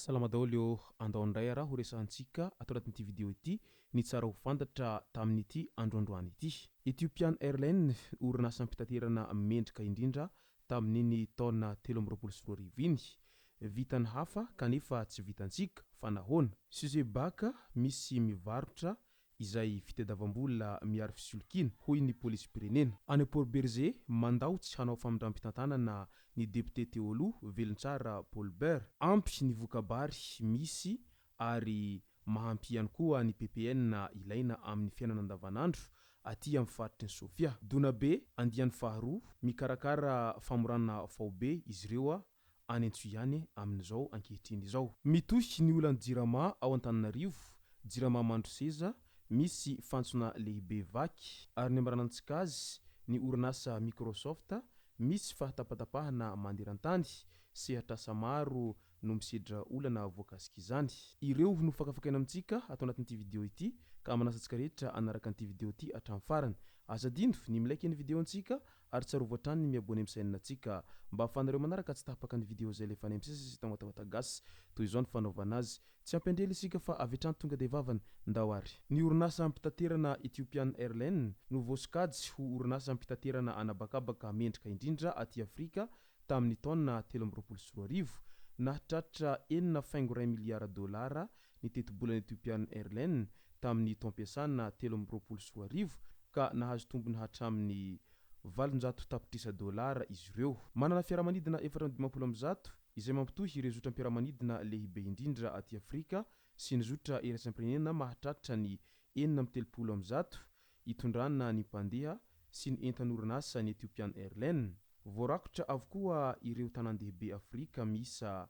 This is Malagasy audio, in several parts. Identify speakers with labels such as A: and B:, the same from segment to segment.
A: Salama daholo ô, andao indray ara ho resahantsika ato anatin'ity video ity ny tsara ho fantatra tamin'ity androandroany ity. Ethiopian Airlines, orinasam-pitaterana mendrika indrindra tamin'iny taona 2023 iny. Vitan'ny hafa kanefa tsy vitantsika, fa nahoana? Sujet bac misy mivarotra izay fitadiavam-bola miaro fisolokiana, hoy ny polisim-pirenena. Any Port Bergé, mandao tsy hanao famindram-pitantanana ny depiote teo aloha, Velontsara Paul Bert. Ampy ny voka-bary misy ary mahampy ihany koa ny ppn ilaina amin'ny fiainana andavanandro aty amin'ny faritry ny Sofia. Donabe, andiany faharoa, mikarakara famorana faobe izy ireo any Antsohiany amin'izao ankehitriny izao. Mitohy ny olan'ny Jirama ao Antananarivo, Jirama Mandroseza, misy fantsona lehibe vaky. Ary ny amaranantsika azy, ny orinasa Microsoft, misy fahatapatapahana maneran-tany, sehatr'asa maro no misedra olana voakasik'izany. Ireo no fakafakaina amintsika ato anatin'ity video ity ka manasa antsika rehetra hanaraka an'ity video ity hatramin'ny farany. Aza adino ny mi-like ny video antsika ary tsarovy hatrany ny mi-abonner amin'ny chaîne antsika mba ahafahanareo manaraka tsy tapaka ny video izay alefanay misesy sy Tamatawata Gasy. Toy izao ny fanaovana azy. Tsy ampiandrela isika fa avy hatrany tonga dia vavany. Ndao ary. Ny orinasam-pitaterana Ethiopian Airlines no voasokajy ho orinasam-pitaterana an'habakabaka mendrika indrindra aty Afrika tamin'ny taona 2023. Nahatratra 6 faingo iray miliara dolara ny tetibolan'ny Ethiopian Airlines tamin'ny taom-piasana 2023 ka nahazo tombony hatramin'ny 800 tapitrisa dolara izy ireo. Manana fiaramanidina 154 izay mampitohy ireo zotram-piaramanidina lehibe indrindra aty Afrika sy ny zotra iraisam-pirenena mahatratra ny 136 hitondrana ny mpandeha sy ny entan'orinasa ny Ethiopian Airlines. Voarakotra avokoa ireo tanàn-dehibe Afrika miisa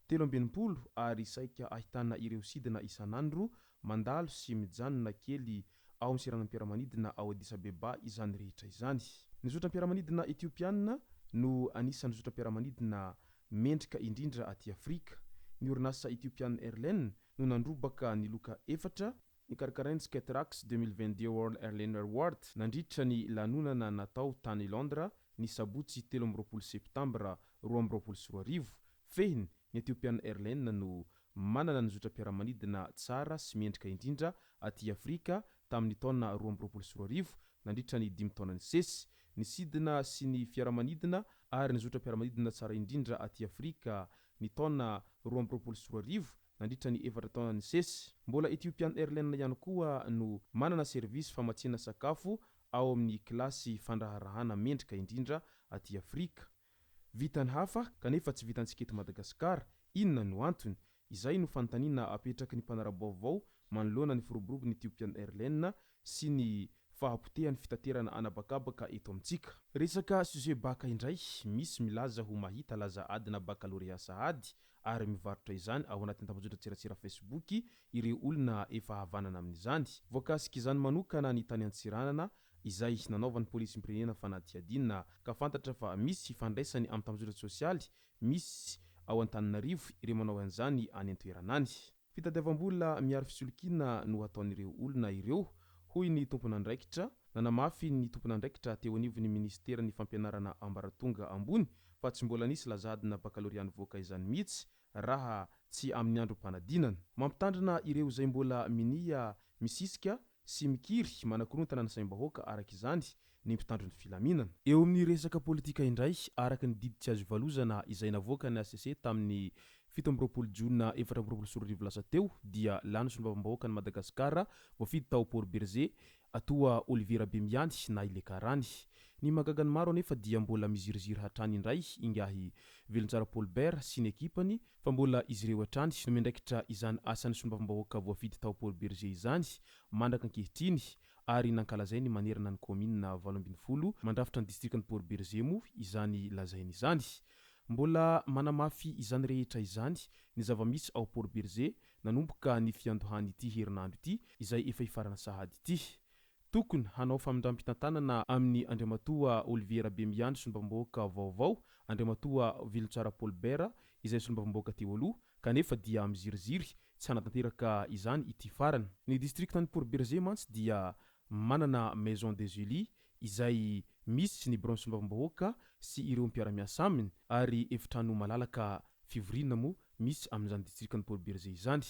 A: 63 ary saika ahitana ireo sidina isan'andro mandalo sy mijanona kely ao amin'ny seranam-piaramanidina ao Addis Abeba izany rehetra izany. Ny zotram-piaramanidina Etiopiana no anisan'ny zotram-piaramanidina mendrika indrindra aty Afrika. Ny orinasa Ethiopian Airlines no nandrobaka ny loka efatra nokarakarain'ny Skytrax 2022 World Airline Award nandritra ny lanonana natao tany Londres ny sabotsy 23 septambra 2022. Fehiny, ny Ethiopian Airlines no manana ny zotram-piaramanidina tsara sy mendrika indrindra aty Afrika tamin'ny taona 2022 nandritra ny dimy taona nisesy. Ny sidina sy ny fiaramanidina ary ny zotram-piaramanidina tsara indrindra aty Afrika ny taona 2022 nandritra ny efatra taona nisesy. Mbola Ethiopian Airlines ihany koa no manana servisy famatsiana sakafo ao amin'ny kilasy fandraharahana mendrika indrindra aty Afrika. Vitan'ny hafa kanefa tsy vitantsika eto Madagasikara, inona no antony? Izay no fanontaniana apetraky ny mpanara-baovao manoloana ny firoborobon'ny Ethiopian Airlines sy ny fahapotehan'ny fitaterana an'habakabaka eto amintsika. Resaka sujet bac indray, misy milaza ho mahita laza adina baccalauréat sahady ary mivarotra izany ao anatin'ny tambajotran-tserasera Facebook ireo olona efa havanana amin'izany. Voakasik'izany manokana ny tany Antsiranana izay nanaovan'ny polisim-pirenena fanadihadiana ka fantatra fa misy ifandraisany amin'ny tambajotra sosialy misy ao Antananarivo ireo manao an'izany any an-toerana any. Fitadiavam-bola miaro fisolokiana no ataon'ireo olona ireo, hoy ny tompon'andraikitra. Nanamafy ny tompon'andraikitra teo anivon'ny minisiteran'ny fampianarana ambaratonga ambony fa tsy mbola nisy lazadina bakalorea nivoaka izany mihitsy raha tsy amin'ny androm-panadinana. Mampitandrina ireo izay mbola minia misisika sy mikiry manakorontana ny saim-bahoaka araka izany ny mpitandro ny filaminana. Eo amin'ny resaka politika indray, araka ny didy tsy azo ivalozana izay navoakan'ny hcc tamin'ny 27 jona 2024 lasa teo dia lany solombavambahoakan'i Madagasikara voafidy tao Port Bergé atoa Olivier Rabemiany na i Lekarany. Ny mahagaga ny maro anefa dia mbola miziriziry hatrany indray ingahy Velontsara Paul Bert sy ny ekipany fa mbola izy ireo hatrany no miandraikitra izany asan'ny solombavambahoaka voafidy tao Port Bergé izany mandraka ankehitriny ary nankalazainy manerana ny kaominina 18 mandrafitra ny distrikan'i Port Bergé moa izany lazainy izany. Mbola manamafy izany rehetra izany ny zava-misy ao Port Bergé nanomboka ny fiandohan'ity herinandro ity izay efa hifarana sahady ity. Tokony hanao famindram-pitantanana amin'i Andriamatoa Olivier Rabemiandry solombavambahoaka vaovao Andriamatoa Velontsara Paul Bert izay solombavambahoaka teo aloha kanefa dia miziriziry tsy hanatanteraka izany ity farany. Ny distrikan'i Port Bergé mantsy dia manana Maison des Élus izay misy ny biraon'ny solombavambahoaka sy ireo mpiara-miasa aminy ary efitrano malalaka fivoriana moa misy amin'izany distrikan'i Port Bergé izany.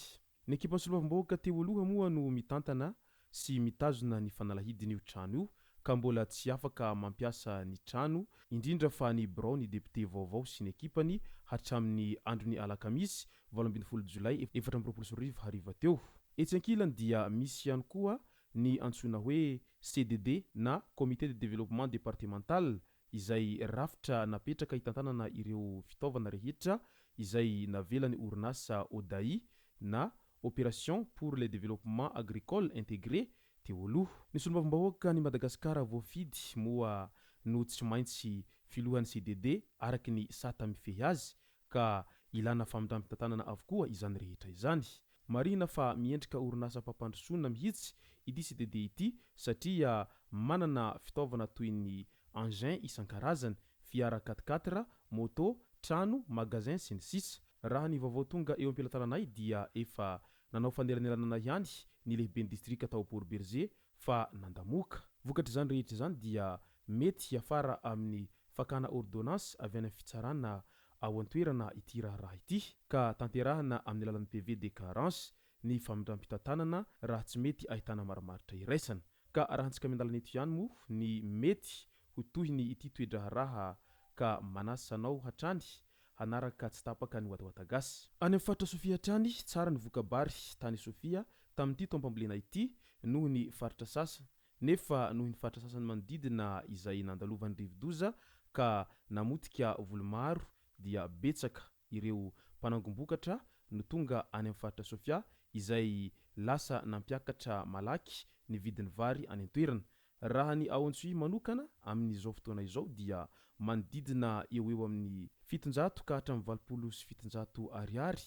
A: Ny ekipan'ny solombavambahoaka teo aloha moa no mitantana sy mitazona ny fanalahidin'io trano io ka mbola tsy afaka mampiasa ny trano, indrindra fa ny birao ny depiote vaovao sy ny ekipany hatramin'ny andron'ny alakamisy 18 jolay 2024 hariva teo. Etsy ankilany dia misy ihany koa ny antsoina hoe CDD na Comité de Développement Départemental izay rafitra napetraka hitantanana ireo fitaovana rehetra izay navelan'ny orinasa ODAI na Opération pour le Développement Agricole Intégré teo aloha. Ny solombavambahoakan'i Madagasikara voafidy moa no tsy maintsy filohan'ny CDD araka ny sata mifehy azy ka ilana famindram-pitantanana avokoa izany rehetra izany. Marihina fa miendrika orinasam-pampandrosoana mihitsy ity CDD ity satria manana fitaovana toy ny engins isan-karazany, fiara quatre quatre, moto, trano, magasin sy ny sisa. Raha ny vaovao tonga eo am-pelatananay dia efa nanao fanelanelanana ihany ny lehiben'ny distrika tao Port Bergé fa nandamoka. Vokatr'izany rehetra izany dia mety hiafara amin'ny fakana ordonnance avy any amin'ny fitsarana ao an-toerana ity raharaha ity ka tanterahana amin'ny alalan'ny PV de carence ny famindram-pitantanana raha tsy mety ahitana marimaritra iraisana. Ka arahantsika miandalana eto ihany moa ny mety ho tohiny ity toe-draharaha ka manasa anao hatrany hanaraka tsy tapaka ny Watawata Gasy. Any amin'ny faritra Sofia hatrany, tsara ny voka-bary tany Sofia tamin'ity taom-pambolena ity noho ny faritra sasany nefa noho ny faritra sasany manodidina izay nandalovan'ny rivodoza ka namotika voly maro dia betsaka ireo mpanangom-bokatra no tonga any amin'ny faritra Sofia izay lasa nampiakatra malaky ny vidin'ny vary any an-toerana. Raha ny ao Antsohihy manokana amin'izao fotoana izao dia manodidina eo ho eo amin'ny 700 ka hatramin'ny 780 ariary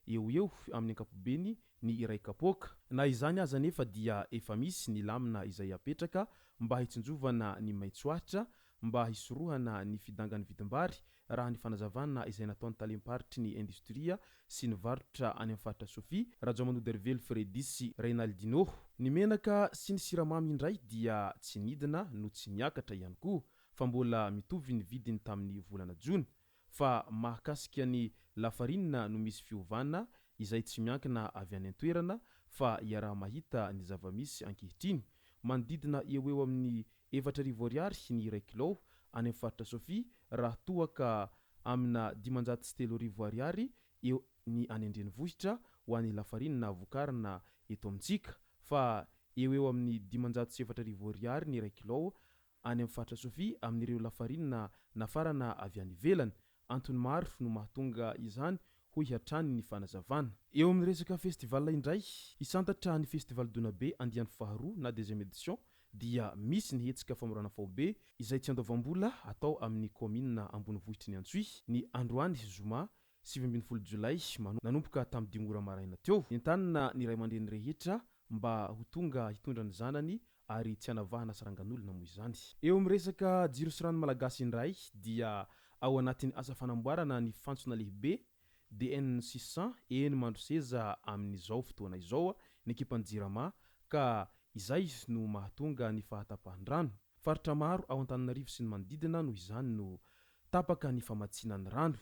A: eo ho eo amin'ny ankapobeny ny iray kapoaka. Na izany aza anefa dia efa misy ny lamina izay apetraka mba hitsinjovana ny maitsoahitra mba hisorohana ny fidangan'ny vidim-bary raha ny fanazavana izay nataon'ny talem-paritry ny indostria sy ny varotra any amin'ny faritra Sofia, Rajaomanodrivelo Fredis Reinaldino. Ny menaka sy ny siramamy indray dia tsy nidina no tsy niakatra ihany koa fa mbola mitovy ny vidiny tamin'ny volana jona. Fa mahakasika ny lafarinina no misy fiovana izay tsy miankina avy any an-toerana fa iaraha-mahita ny zava-misy ankehitriny. Manodidina eo ho eo amin'ny 4000 ariary ny iray kilao any amin'ny faritra Sofia raha toa ka amina 503 ariary eo ny any an-drenivohitra ho an'ny lafarinina vokarina eto amintsika fa eo ho eo amin'ny 504 ariary ny iray kilao any amin'ny faritra Sofia amin'ireo lafarinina nafarana avy any ivelany. Antony maro no mahatonga izany hoy hatrany ny fanazavana. Eo amin'ny resaka festival indray, hisantatra ny festival Donabe andiany faharoa na deuxième édition dia misy ny hetsika famorana faobe izay tsy andoavam-bola atao amin'ny kaominina ambonivohitry ny Antsohihy ny androany zoma 19 jolay nanomboka tamin'ny dimy ora maraina teo. Nentanina ny ray aman-dreny rehetra mba ho tonga hitondra ny zanany ary tsy hanavahana sarangan'olona moa izany. Eo amin'ny resaka jiro sy rano malagasy indray dia ao anatin'ny asa fanamboarana ny fantsona lehibe DN 600 eny Mandroseza amin'izao fotoana izao ny ekipan'ny Jirama ka izay no mahatonga ny fahatapahan-drano. Faritra maro ao Antananarivo sy ny manodidina noho izany no tapaka ny famatsiana ny rano.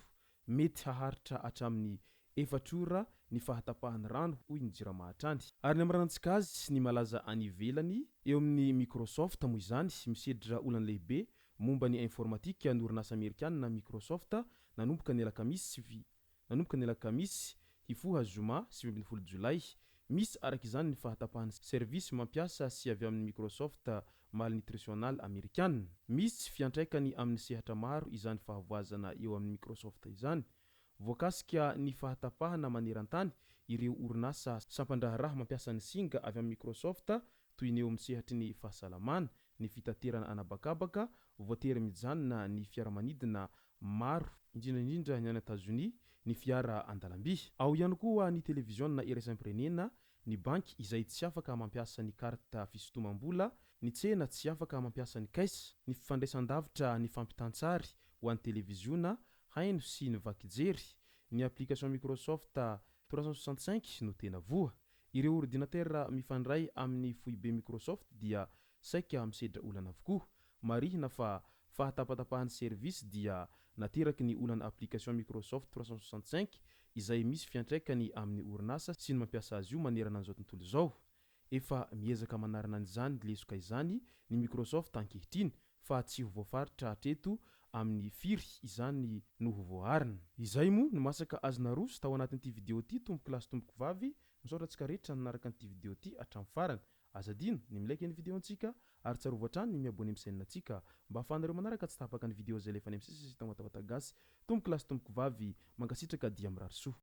A: Mety haharitra hatramin'ny efatra ora ny fahatapahan'ny rano, hoy ny Jirama hatrany. Ary ny amaranantsika azy ny malaza any ivelany, eo amin'ny Microsoft moa izany, misedra olana lehibe momba ny informatika ny orinasa amerikanina Microsoft nanomboka ny alakamisy nanomboka ny alakamisy hifoha zoma 19 jolay. Misy araka izany ny fahatapahan'ny servisy mampiasa sy avy amin'ny Microsoft malnutritional amerikana. Misy fiantraikany amin'ny sehatra maro izany fahavoazana eo amin'ny Microsoft izany. Voakasika ny fahatapahana maneran-tany ireo orinasa sampan-draharaha mampiasa ny singa avy amin'ny Microsoft toy ny eo amin'ny sehatry ny fahasalamana, ny fitaterana an'habakabaka, voatery mijanona ny fiaramanidina maro, indrindra indrindra ny any Etazonia, ny fiara an-dalamby. Ao ihany koa ny televiziona iraisam-pirenena, ny banky izay tsy afaka mampiasa ny carte fisintomam-bola, ny tsena tsy afaka mampiasa ny caisse, ny fifandraisan-davitra, ny fampitan-tsary ho an'ny televiziona, haino sy ny vakijery, ny application Microsoft 365 no tena voa. Ireo ordinatera mifandray amin'ny foibe Microsoft dia saika misedra olana avokoa. Marihina fa fahatapatapahan'ny service dia nateraky ny olana application Microsoft 365 izay misy fiantraikany amin'ny orinasa sy ny mampiasa azy io manerana an'izao tontolo izao. Efa miezaka manarina an'izany lesoka izany ny Microsoft ankehitriny fa tsy ho voafaritra hatreto amin'ny firy izany no ho voaarina. Izay moa no masaka azo naroso tao anatin'ity video ity tompoko lahy sy tompoko vavy, misaotra antsika rehetra nanaraka an'ity video ity hatramin'ny farany. Aza adino ny mi-like ny video antsika ary tsarovy hatrany ny mi-abonner amin'ny chaîne antsika mba ahafahanareo manaraka tsy tapaka ny video izay alefa any amin'ny sisa sy eto Tamatave Gasy. Tompoko lahy sy tompoko vavy, mankasitraka dia mirary soa.